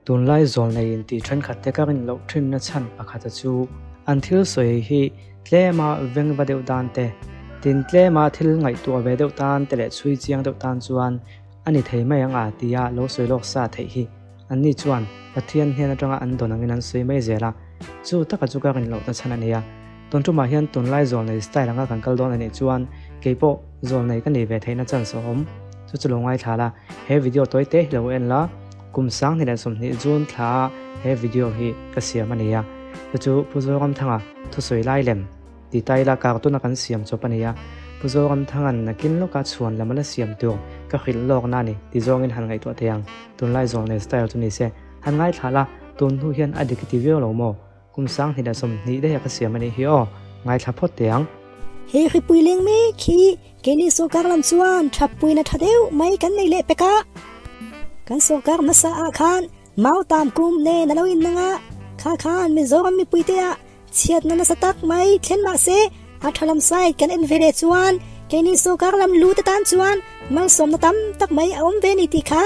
Tunlai zawlnei intih thenkhatte ka rin loh thinna chhan pakhata chu an thil sawi hi tlema vengva deuh tan te, tin tlema thil ngaihtuah ve deuh tan te leh chhui chiang deuh tan chuan a ni thei mai ang a tia lo sawi lawk sa theih hi anni chuan Pathian hnen atanga an dawn angin an sawi mai zel a, chu taka chu ka rin lohna chhan a ni a. Tun tumah hian tunlai zawlnei style anga kan kal dawn a nih chuan keipawh zawlnei ka nih ve theihna chance a awm. Chu chu lo ngaithla la, he video tawi te hi lo en la, kum 2020 June thla ah he video hi ka siam a ni a, chu chu Pu Zoramthanga thusawi lai lem ti ta ila cartoon a kan siam chawp a ni a, Pu Zoramthanga'n nakin lawka chhuan lam a la siam tur ka hrilh lawkna a ni ti zawngin han ngaihtuah thei ang, tunlai zawlnei style chu ni se. Han ngaithla la, tun hnu hian a dik i ti viau lo maw? Kum 2020 daih a ka siam a nih hi aw, ngaithla phawt teh ang. He hripui leng mek hi keini sawrkar lam chuan thatpuina tha deuh mai kan nei leh pek a. Kan sawrkar hmasa ah khan mau tam kum nen a lo innang a, kha khan Mizoram mipuite ah chhiatna nasa tak mai thlen mah se a tha lam side kan en ve leh chuan keini sawrkar lam lu te tan chuan malsawmna tam tak mai a awm ve ni tih kha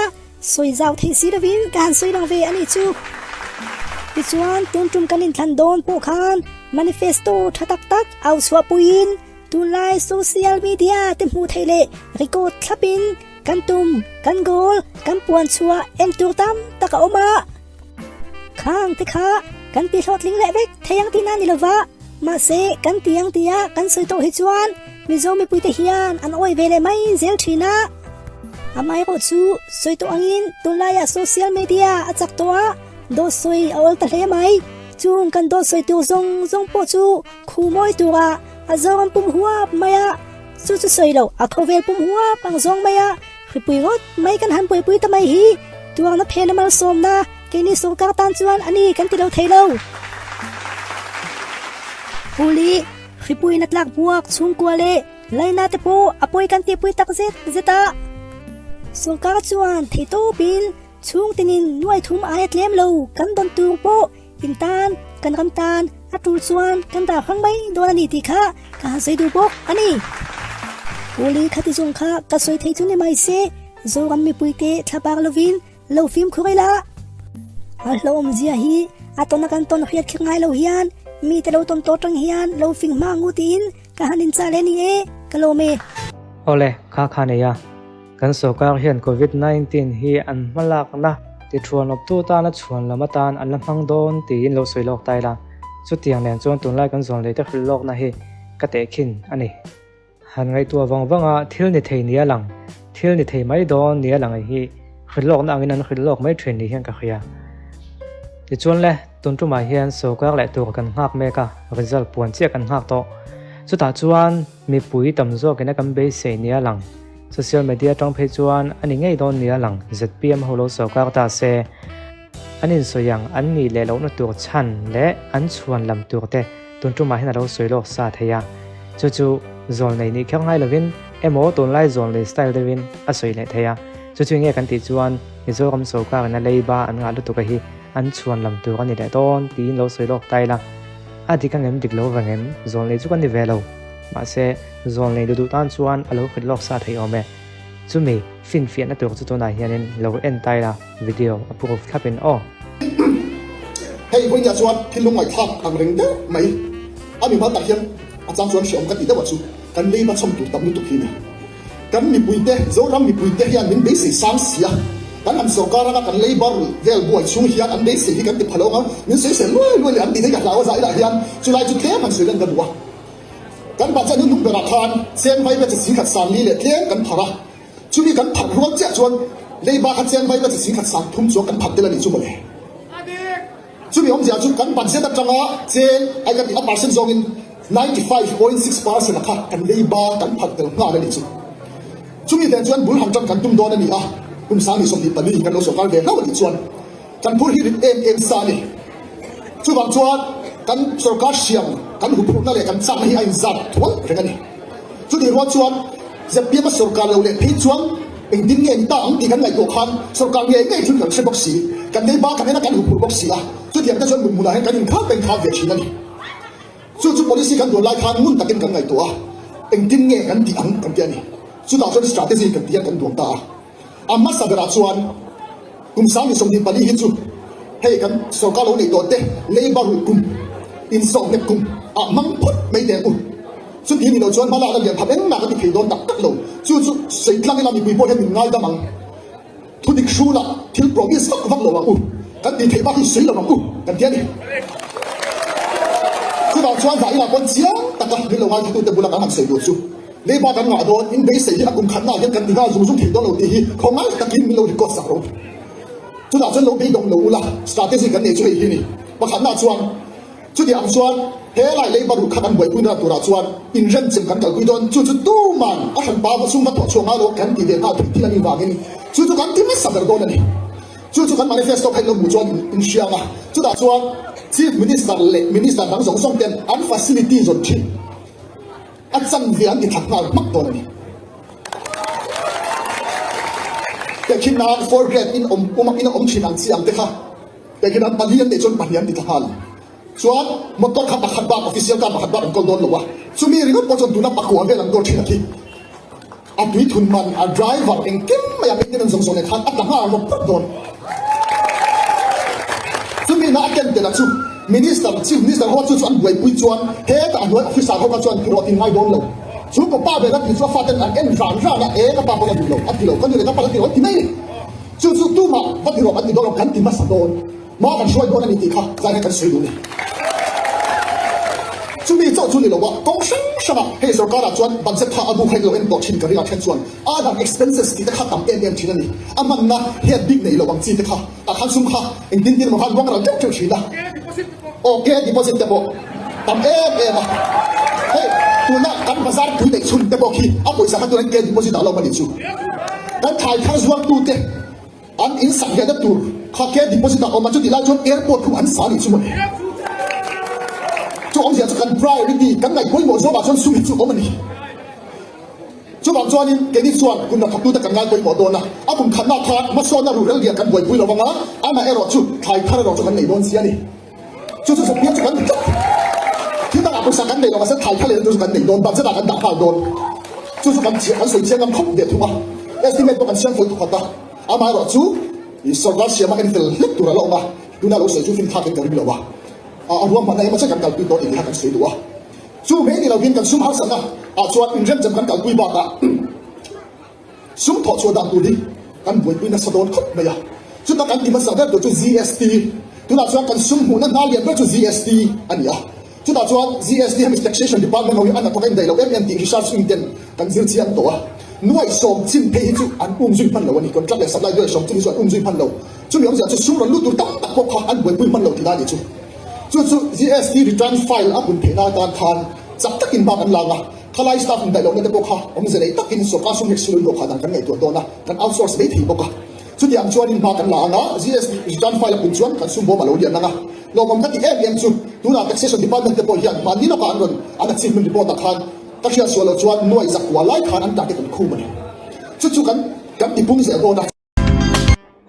Sawi zau theih si lovin ka han sawi lang ve a nih chu. Tichuan, tun tum kan inthlan dawn pawh khan manifesto tha tak tak au chhuah puiin tunlai social media te hmuh theih leh record thlapin kan tum, kan goal, kan puan chhuah en tur tam tak a awm a. Khang te kha kan ti hlawhtling leh vek thei ang tihna ni lova, mahse kan ti ang tia kan sawi tawh hi chuan Mizo mipuite hian an awih ve leh mai zel thin a. Amaherawh chu sawi tawh angin tunlaiah social media a chak tawh a, dawt sawi a awl ta hle mai. Chung kan dawt sawi tur zawng zawng pawh chu khu mawi tura a zawng an pum huap mai a, chu chu sawi loh a khawvel pum huap ang zawng mai a. Hripui ngawt mai kan han buaipui ta mai hi tuangna phena malsawmna keini sawrkar tan chuan a ni kan ti lo thei lo. Puli, hripuina tlak buak chhungkua leh laina te pawh a pawi kan tihpui tak zet zet a. Sawrkar chuan theihtawpin chhung tinin nuai thum aia tlem lo kan dawn tur pawh in tan, kan ram tan a tul chuan kan dah hrang mai dawn a ni tih kha ka han sawi duh bawk a ni. Puli khati zawng kha ka sawi thei chu ni mai se, Zoram mipuite thla bak lovin lo fimkhur ila. A hlauhawm zia hi a tawn a kan tawn hriat kher ngai lo hian mite lo tawn tawh tang hian lo fing hma ngu tiin ka han inchah leh ni e, ka lawm e. Awle, kha kha nei a. Kan sawrkar hian Covid 19 hi an hmalakna tithuanawptu tana chhuan lam atan an la hmang dawn tiin lo sawi lawk ta ila, chutiang nen chuan tunlai kan zawn lei te hrilh lawkna hi ka tehkhin a ni. Han ngaihtuah vang vanga thil ni thei nia lang, thil ni thei mai dawn nia lang hi hrilh lawkna angin an hrilh lawk mai thin ni hian ka hria. Tichuan le, tun tumah hian sawrkar leh tur kan nghak mek a, result puan chiah kan nghak tawh. Chutah chuan mipui tam zawkin a kan beisei nia lang. Social media atang phei chuan a ni ngei dawn nia lang zpm ho lo sawrkar ta se, an insawi ang an nih leh lohna tur chhan leh an chhuan lam tur te tun tumah hian a lo sawi lawk sa thei a. Chu chu zawlnei nih kher ngai lovin emaw tunlai zawlnei style deuhin a sawi leh thei a. Chu chu nge kan tih chuan Mizoram sawrkarin a leiba an ngah lutuk a hi an chhuan lam tur a ni leh dawn tiin lo sawi lawk ta ila. A dik angem dik lo vangem zawlnei chu kan ni ve lo. Mahse, zawlnei duh duh tan chuan a lo hrilh lawk sa thei awm e. Chumi finfiahna tur chu tunah hianin lo en ta ila video a proof thlapin aw. Hei vawinia chuan thil lungngaihthlak ang reng deuh mai a mi hma tak hian a chang chuan hreawm ka tih deuh ah chu kan leiba chhawm tur tam lutuk hi a ni. Kan mipuite, Zoram mipuite hian min beisei sang si a, kan han sawrkar anga kan leiba ruih vel buai chhung hian an beisei hi kan ti pha lo ang a, min sawisel luai luai leh an tih theih ka hlau a zah ilah hian chulai chu tlem han sawi lan ka duh a. Kan budget hi hnung berah khan cheng vai ve chi singkhat sang li leh tlem kan pharh a, chumi kan pharh rual chiah chuan leiba kha cheng vai ve chi singkhat sang thum chuang kan pharh tel a nih chu mawle. Chumi awmzia chu kan budget atanga cheng ai kan tih a percent zawngin 95.6% a kha kan leiba kan pharh tel nghal a nih chu. Chumi nen chuan bul han tan kan tum dawn a ni a, kum 2024 kan lo sawrkar ve hlauh a nih chuan Kan phur hi rit em em sa a ni. Chuvang chuan kan sorkar hriam, kan huphurhna leh kan chakna hi a inzat thual reng a ni. Chutih rual chuan zpm a sorkar lo leh phei chuan engtin nge ni ta ang tih kan ngaihtuah khan sorkar ngei ngei thil kan hre bawk si, kan nei bak kan en a kan huphurh bawk si a, chutiang te chuan mutmunah hian kan inkhak peng khak ve thin a ni. Chu chu policy kan duan lai khan ngun takin kan ngaihtuah a, engtin nge kan tih ang kan ti a ni. Chutah chuan strategy kan ti hian kan duang ta a. A hmasa berah chuan kum 2024 hi chu. Hei kan sorkar lo neih tawh te leiba rulh kum, insawh nghet kum ah hmang phawt mai teh ang u. Chuti ni lo chuan hmalakna lian tham engmah kan ti thei dawn tak tak lo. Chu chu sawi tlang ila mipui pawh hian min ngaidam ang. Thu dik hrulah thil promise vak vak lo ang u. Kan tih theih bak hi sawi lo ang u kan ti a ni. Chuvang chuan vah inah pawn chiang taka min lo ngaithlatute bula kan han sawi tur chu leiba kan ngah dawn in beisei hi a kum khatnaah hian kan ti nghal zung zung thei dawn lo tih hi khawngaih takin min lo record sak rawh u. Chutah chuan lo beidawng lo ula strategy kan nei chu hei hi a ni. Pakhatnaah chuan Chuti ang chuan he lai leiba ruh kha kan buaipui na turah chuan inremchem kan kalpui dawn. Chu chu tuman a hranpa va sum va thawh chhuah ngai lo kan ti ve nghal theih thil a nih vangin chu chu kan ti hmasa ber dawn a ni. Chu chu kan manifesto kha in lo hmuh chuan in hriang a, chutah chuan Chief Minister leh Minister dang zawng zawng ten an facility zawn thin a chanve an ti that nghal hmak dawn a ni. Tehkhin nan fourth grade in awm in a awm thin ang chi ang te kha. Tehkhin an pali an neih chuan pahnih an ti thla nghal. Chuan motor kha pakhat bak official car pakhat bak an kawl dawn lo a, chumi ringawt pawh chuan tuna pakua vel an kawl thin a khi. A tui thun man, a driver engkim mai a maintenance zawng zawng nen khan a tla nghal rawp rawp dawn. Chumi na a ken tel a chu Minister, Chief Minister ho chu chu an buaipui chuan hetah a hnuai officer ho kha chuan ti rawh ti ngai dawn lo. Chu ka pa vel a ti chu a faten an en ran ran a, e ka pa pawn a duh lo, a ti lo, ka nu leh ka pa a ti lo an ti mai a ni. Chu chu tumah va ti rawh kan ti dawn lo, kan ti hmasa dawn. Hma kan hruai dawn a ni tih kha zai hian kan sawi duh a ni. Chumi chauh chu ni lo a, kawng hrang hrangah hei sorkarah chuan budget kha a bu kha ilo en tawh thin ka ring a then chuan other expenses tih te kha tam em em thin a ni. A hmanna head bik nei lo ang chi te kha tah khan sum kha engtin tin emaw khan ruang ral teuh teuh thin a. Aw ke deposit te pawh tam em em a. Hei tuna kan bazar pui neih chhun te pawh khi a pawisa kha turin ke deposit ah lo a nih chu. Kan thlai thar zuartute an in sak ve na tur kha ke deposit ah awm a, chutih lai chuan airport khu an sa nih chu mawle. Chu awmzia chu kan priority kan ngaih pawimawh zawkah chuan sum hi chu awm a ni. Chuvang chuanin keini chuan kum la thawktute kan ngai pawimawh dawn a, a kum khatna khan hmasawnna ruhrel lian kan buaipui lo vang a, amah erawh chu thlai thar erawh chu kan nei dawn si a ni. Chu chu zawk chu kan ni tlat. Thil dangah pawisa kan nei lo mahse thlai thar lehna tur chu kan nei dawn, budget ah kan dah nghal dawn. Chu chu kan kan sawi chiang ngam khawp ve thung a, estimate pawh kan siam fel thawkhat a, amaherawh chu sorkar siama en fel hlek tur a la awm a, tuna lo sawi chu finthlakin ka ring lo a, a ruahmanna emaw che kan kalpui dawn tih kha kan sawi duh a. Chu mai ni lovin kan sum harsatna ah chuan inremchem kan kalpui bakah sum thawh chhuah dan tur hi kan buaipui nasa dawn khawp mai a. Chuta kan ti hmasa ber tur chu GST, tunah chuan kan sum hmuhna hna lian ber chu GST a ni a. Chutah chuan GST hemi Taxation Department ho hi a hnathawk a indaih lo em em tih research wing ten kan zir chiang tawh a. Nuaih sawm chin phei hi chu an um zui hman lo a ni, contract leh supply nuaih sawm chin hi chu an um zui hman lo. Chumi awmzia chu sum rawn lut tur tam tak pawh kha an buaipui hman lo tihna a ni chu. Chu chu GST return file a hun theihna atan khan chak takin hma kan lang a, khalai staff indaih lohna te pawh kha awmze nei takin sorkar sum hek sulun dawhkhan dan kan ngaihtuah dawn a, kan outsource mai thei bawk a. Chuti ang chuanin hma kan la ang a, GST return file a pun chuan kan sum bawm a lo lian ang a. Lawmawm ka ti em em chu tunah taxation department te pawh hian mahni lawkah an rawn an achievement report ah khan ka hriat sual loh chuan nuai zakua lai khan an target an khum a ni. Chu chu kan kan tipung zel dawn a.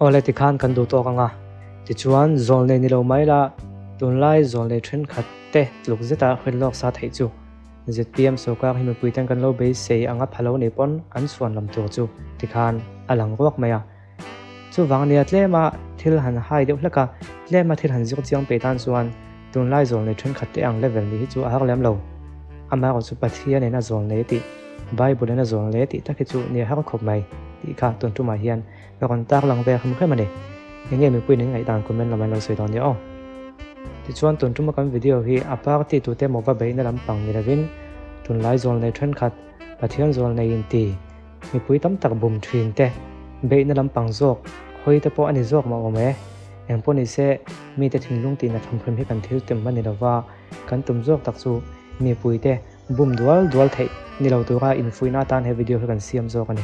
Awle tikhan kan duh tawk anga, tichuan zawlnei ni lo mai la, tunlai zawlnei thenkhat te tluk zeta hrilh lawk sa theih chu zpm sorkar hi mipui ten kan lo beisei anga pha lo nei pawn an chhuan lam tur chu tikhan a lang ruak mai a. Chuvang nia tlema thil han hai deuh hlek a, tlema thil han zir chiang peih tan chuan tunlai zawlnei thenkhat te ang level nih hi chu a har lem lo. Amaherawhchu chu Pathianin a zawlnei tih Bible in a zawn hle tih tak hi chu nia har khawp mai tih kha tun tumah hian ka rawn tar lang ve hrim hrim a ni. Enge mipuiin in ngaihdan comment lamah in lo sawi dawn nia aw. Tichuan tun tuma kan video hi a party tute emaw va beihna lampang ni lovin tunlai zawlnei thenkhat Pathian zawlnei in ti mipui tam tak bum thin te beihna lampang zawk hawi te pawh a ni zawk mah awm e. Engpawh nise mite thinlung tihna hrim hrim hi kan thil tum a ni lova kan tum zawk tak chu mipuite Bum dual dual theih ni lo tura infuihna atan he video hi kan siam zawk a ni.